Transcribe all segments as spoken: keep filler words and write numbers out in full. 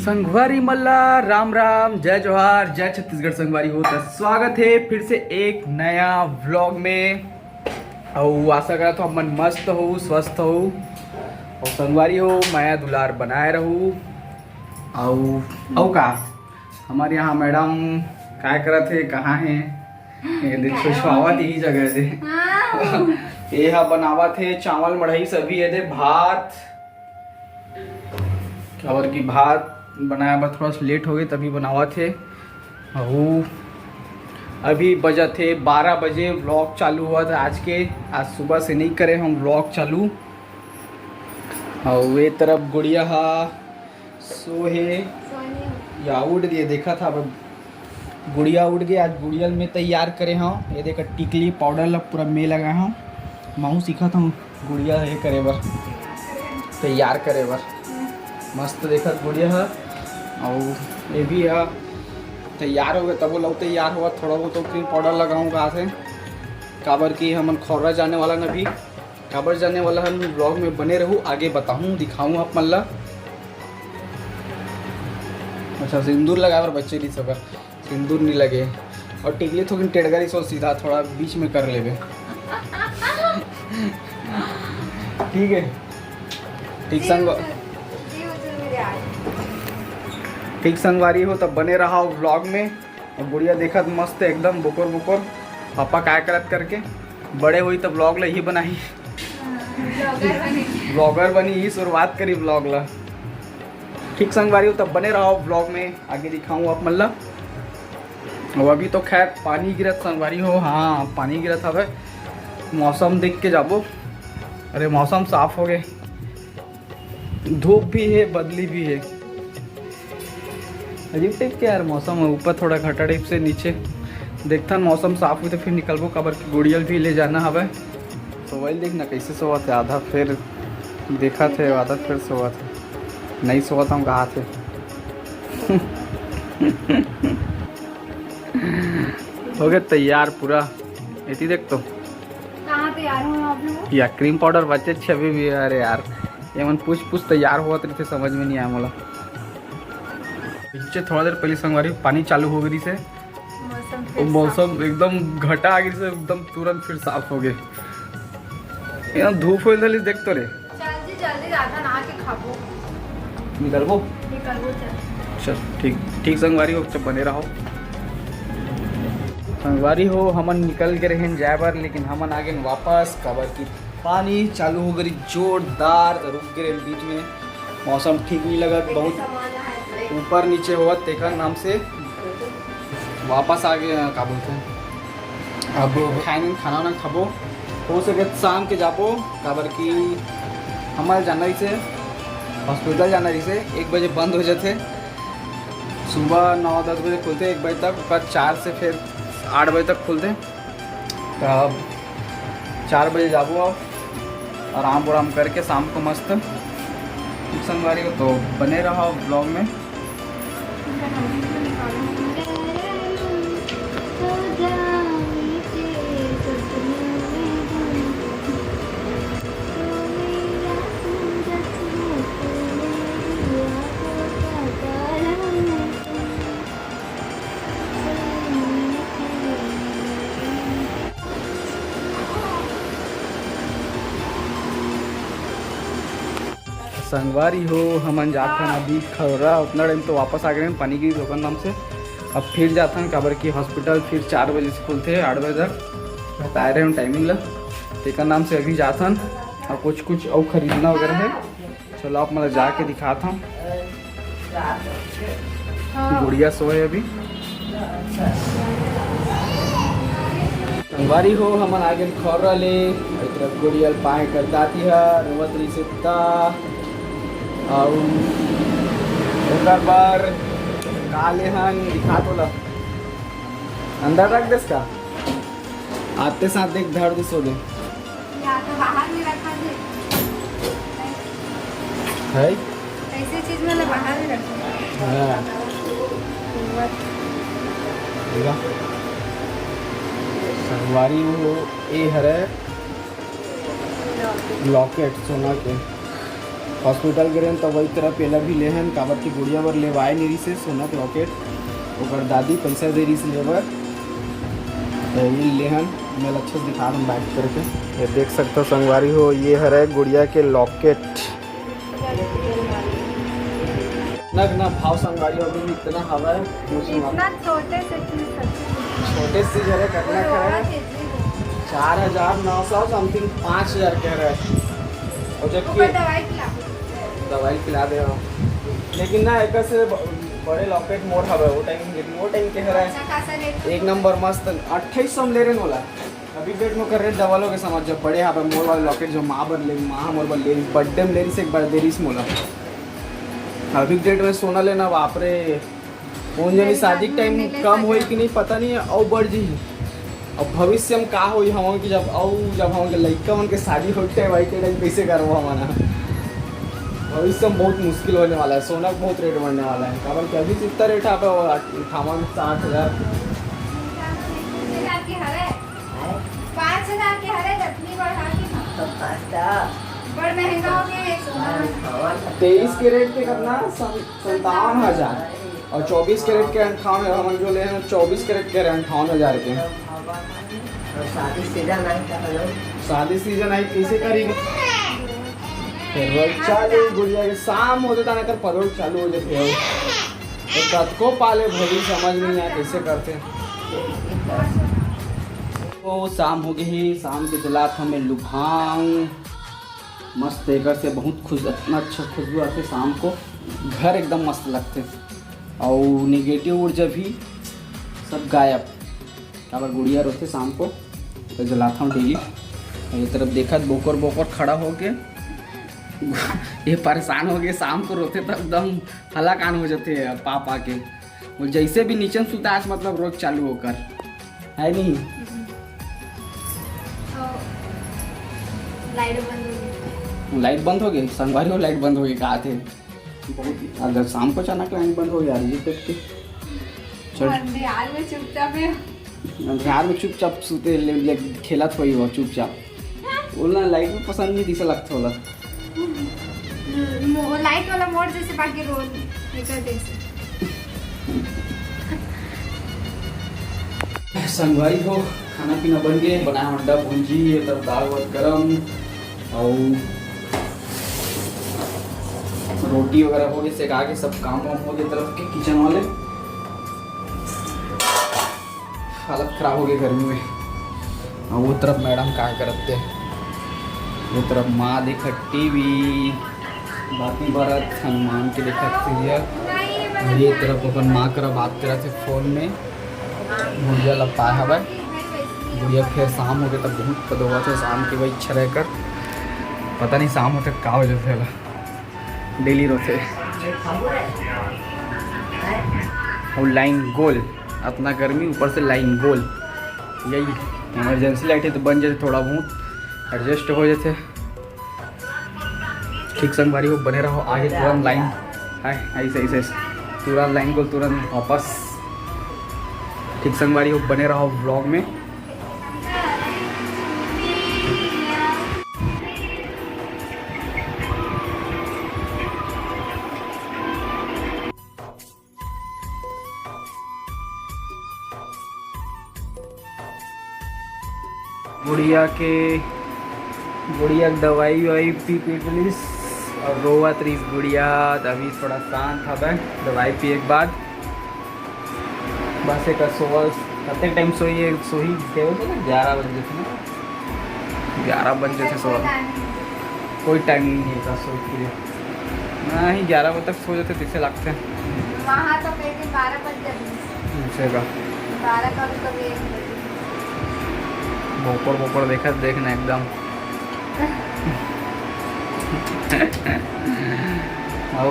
संगवारी मन ला राम राम, जय जोहार, जय छत्तीसगढ़। संगवारी हो, त स्वागत हे फिर से एक नया व्लॉग में। अउ आशा करत हो आप मन मस्त हो, स्वस्थ हो, अउ संगवारी हो, मया दुलार बनाए रहू। अउ अउ का, हमर यहाँ मैडम काय करत हे, कहाँ हे? ये दे, छुछुआवत यही जगह दे। हाँ। ये हा बनावत हे चावल मड़ई सभी, ये दे भात, काबर की भात बनाए बर थोड़ा सा लेट हो गए, तभी बनावत हे। अहू अभी बजत हे बारह बजे, व्लॉग चालू हुआ था आज के। आज सुबह से नहीं करे हम व्लॉग चालू। और वे तरफ गुड़िया हा सो हे या उड़ गए, देखा था अब। गुड़िया उड़ गए। आज गुड़िया में तैयार करे हूँ, ये देखा टिकली पाउडर ला पूरा मैं लगाए हूँ। महू सीखत हूँ गुड़िया हे करे बर, तैयार करे बर। मस्त देखत गुड़िया है। और ये भी है तैयार हो गए, तबो लव तैयार हुआ, थोड़ा बहुत तो क्रीम पाउडर लगाऊंगा हाथ में, काबर कि हमन खौरा जाने वाला न भी। काबर जाने वाला हम व्लॉग में बने रहू, आगे बताऊँ, दिखाऊँ आप मन ला। अच्छा, सिंदूर लगाए बर बच्चे नहीं सबर, सिंदूर नहीं लगे। और टिकली थोड़ी टेढ़गरी सो सीधा थोड़ा बीच में कर लेबे। ठीक है, ठीक संग, ठीक संगवारी हो, तब बने रहा व्लॉग में। और गुड़िया देखत मस्त एकदम बोकर बोकर, पापा काय करत करके। बड़े हुई तब व्लॉग ला ही बनाही। ब्लॉगर बनी, ही शुरुआत करी व्लॉग ला। ठीक संगवारी हो, तब बने रहो व्लॉग में, आगे दिखाऊँ आप मन ला। और अभी तो खैर पानी गिरत संगवारी हो, हाँ पानी गिरत हवे। मौसम देख के जाबो। अरे मौसम साफ हो गए, धूप भी है, बदली भी है। अजीब टाइप के यार मौसम है, ऊपर थोड़ा घटा टाइप से, नीचे। देखथन मौसम साफ हुई तो फिर निकलबो, काबर कि गुड़ियल भी ले जाना हवे। तो वही देखना कैसे सोवत है, आधा फिर देखत है, आधा फिर सोवत है, नहीं सोवत हम कहा थे। हो गए तैयार पूरा। एती देख तो कहाँ तैयार हो आप लोग? या क्रीम पाउडर बचे छवि भी। अरे यार, ये मन पूछ पूछ तैयार होवत रहिथे, समझ में नहीं आया मोला। पीछे थोड़ा देर पहले संगवारी पानी चालू हो गई से, मौसम वो फिर मौसम एकदम घटा आ गई से, एकदम तुरंत फिर साफ हो गए। यहाँ धूप होइल धलिस देख तो रे। चल जी, जल्दी जाता ना के खाबो। निकलबो? निकलबो चल। चल ठीक, ठीक संगवारी हो, जब बने रहो। संगवारी हो, हमन निकल के रहेन जाए बर, लेकिन हमन आ गए वापस, काबर की पानी चालू हो गई जोरदार, तो रुक गए बीच में। मौसम ठीक नहीं लगत, बहुत ऊपर नीचे होवत, तेकर नाम से वापस आ गए। का बोलते हैं, अब खाए नहीं, खाना वाना खाबो, हो सके तो शाम के जाबो, काबर कि हमारे जाना रहिसे, हॉस्पिटल जाना रहिसे, एक बजे बंद हो जाते, सुबह नौ दस बजे खुलते, एक बजे तक, ओकर चार से फिर आठ बजे तक खुलते। तो अब चार बजे जाबो, अब आराम उराम करके शाम को मस्त। संगवारी हो, तो बने रहो ब्लॉग में। संगवारी हो, हमन जाथन अभी खौरा। उतना टाइम तो वापस आ गए पानी की दुकान नाम से। अब फिर जाथन, काबर की हॉस्पिटल फिर चार बजे से खुलते हैं, आठ बजे तक बताए रहे हम टाइमिंग ला। तेकर नाम से अभी जाथन और कुछ कुछ और खरीदना वगैरह है। चलो आप मतलब जाके दिखाता हूँ। गुड़िया सोए अभी। संगवारी हो, हमन आ गेन खौरा ले। एक तरफ गुड़िया ल पाए कर दाती ह रोवत रहिसे ता। अउ ओकर बर का ले हन दिखा तो ला। अंदर रख देस का? आते साथ देख धर दे सो दे। या तो बाहर में रखा दे। है? ऐसी चीज में ना बाहर में रखो। हाँ। देखा? संगवारी हो, ए हरे लॉकेट सोना के। हॉस्पिटल गे रहेन, त वही तरफ एला भी लेहन, काबर कि गुड़िया बर लेवाए नइ रिहिस हे सोना के लॉकेट। ओकर दादी पैसा दे रिहिस ले बर, त ये लेहन। मैं अच्छा से दिखा दूँ बैक करके। ये देख सकथो संगवारी हो, ये हरे गुड़िया के लॉकेट। ना, ना, भाव संगवारी हो, अभी इतना हवा है, कुछ मत। इतना छोटे से चीज सच में। छोटे से चीज हरे, कतना वो का है? रोवा के जी वो। चार हजार नौ सौ समथिंग, पाँच हजार कह रहे हैं। और जबकि ऊपर दवाई खिला। दवाई खिला दे रहा हूँ। लेकिन ना, एक से ब-, बड़े लॉकेट मोर हवे, वो टाइम, वो टाइम कह रहा है। अच्छा खासा रेट। एक नंबर मस्त, अट्ठाईस सौ में ले रहे मोला। अभी डेट में कर रेट डबल हो गए समझ, जब बड़े हवे मोर वाले लॉकेट जो माँ बर ले, माँ मोर बर ले, बर्थडे में ले रही से एक बार दे रही मोला। अभी डेट में सोना लेना, बाप रे, कौन जानी शादी के टाइम कम होई कि नहीं, पता नहीं है, अउ बढ़ जी। अब भविष्य में का होई हमन के, जब अउ जब हमन के लइका मन के शादी होई टाइम, वही टाइम कैसे करबो हमन? भविष्य में बहुत मुश्किल होने वाला है, सोना का बहुत रेट बढ़ने वाला है, काबर कि अभी जितना रेट आप उठावन साठ हजार। पाँच हजार के हरे, जतनी बढ़ा के ना। तो पाँच हजार। बड़ महंगा हो गया है सोना। तेईस कैरेट के कितना? सं-, संतावन हजार। और चौबीस कैरेट के अंठावन, हमन जो ले हैं, चौबीस कैरेट के अंठावन हजार के। और शादी सीजन आई तो हेलो। शादी सीजन आई, कैसे करी? पेट्रोल चालू, गुड़िया के शाम हो जाता ना, कर पेट्रोल चालू हो जाते हैं। तो कतको पाले भरी समझ नहीं आया कैसे करते। तो शाम हो गई है, शाम के जलात हमें लुभांग मस्त एकर से बहुत खुश, इतना अच्छा खुशबू आते शाम को, घर एकदम मस्त लगते। और नेगेटिव ऊर्जा भी सब गायब। काबर गुड़िया रोते शाम को, तो जलाता हूँ डेली। ये तरफ देखत बोकर बोकर खड़ा होके ये परेशान हो गए, शाम को रोते तो एकदम हलाकान हो जाते हैं पापा के। वो जैसे भी नीचे में सुता है, मतलब रोज चालू होकर, है नहीं? तो लाइट बंद हो गई। लाइट बंद हो गई, संगवारी हो, लाइट बंद हो गई, कहा थे बहुत। अगर शाम को अचानक लाइट बंद हो गई यार, ये करके चल। अंधियार में चुपचाप है। अंधियार में चुपचाप सुते ले, ले खेलत होई हो चुपचाप। बोलना लाइट में पसंद नहीं दिसे लगता होला। मो-, लाइट वाला मोड जैसे बाकी रोल एकर जैसे। संगवारी हो, खाना पीना बन गए, बनाया अंडा भुंजी, ये तरफ दाल वाल गरम, और रोटी वगैरह हो गए, सेका के सब काम वाम हो गए तरफ के किचन वाले। हालत खराब हो गई गर्मी में। और वो तरफ मैडम का करते, वो तरफ माँ देखत टीवी, बाती बरत हनुमान के देखत सीरियल। और ये तरफ अपन माँ करा बात करत हे फोन में। गुड़िया ला पाए हवय। गुड़िया फिर शाम हो गए तब बहुत कदोवत हे शाम के, वही इच्छा रहकर पता नहीं शाम होते का हो जाते ला। डेली रोते। और लाइन गोल, इतना गर्मी, ऊपर से लाइन गोल। यही इमरजेंसी लाइट है तो बन जाते, थोड़ा बहुत एडजस्ट हो जाते। ठीक संगवारी हो, बने रहो, आगे तुरंत लाइन है, ऐसे, ऐसे, ऐसे, तुरंत लाइन गोल, तुरंत वापस। ठीक संगवारी हो, बने रहो व्लॉग में। गुड़िया के, गुड़िया के दवाई ववाई पी, पी पुलिस और रोवत रहीस गुड़िया। त अभी थोड़ा शांत हवय दवाई पिए के बाद। बस एक सोवल, कतेक टाइम सोई, सोई देवे तो ग्यारह बजे थे ना, ग्यारह बजे थे सोवल। कोई टाइम नहीं है सोए के लिए। नहीं, ग्यारह बजे तक सो जाते, जैसे लगते हैं। वहाँ तो कहते बारह बज जाते हैं। ऐसे का? बारह का भी कभी एक बजे। बोकड़, बोकड़ देखा, देखना एकदम। और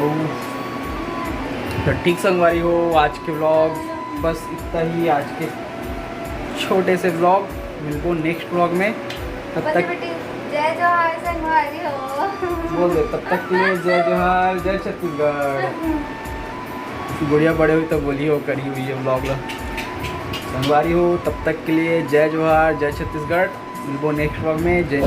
तो ठीक संगवारी हो, आज के व्लॉग बस इतना ही। आज के छोटे से व्लॉग, मिलबो नेक्स्ट व्लॉग में। तब तक जय जोहार संगवारी हो। बोल दे, तब तक के लिए जय जोहार, जय छत्तीसगढ़। गुड़िया बड़े हुई तो बोली हो, करी हुई है व्लॉग ला। संगवारी हो, तब तक के लिए जय जोहार, जय छत्तीसगढ़। मिलबो नेक्स्ट व्लॉग में। जय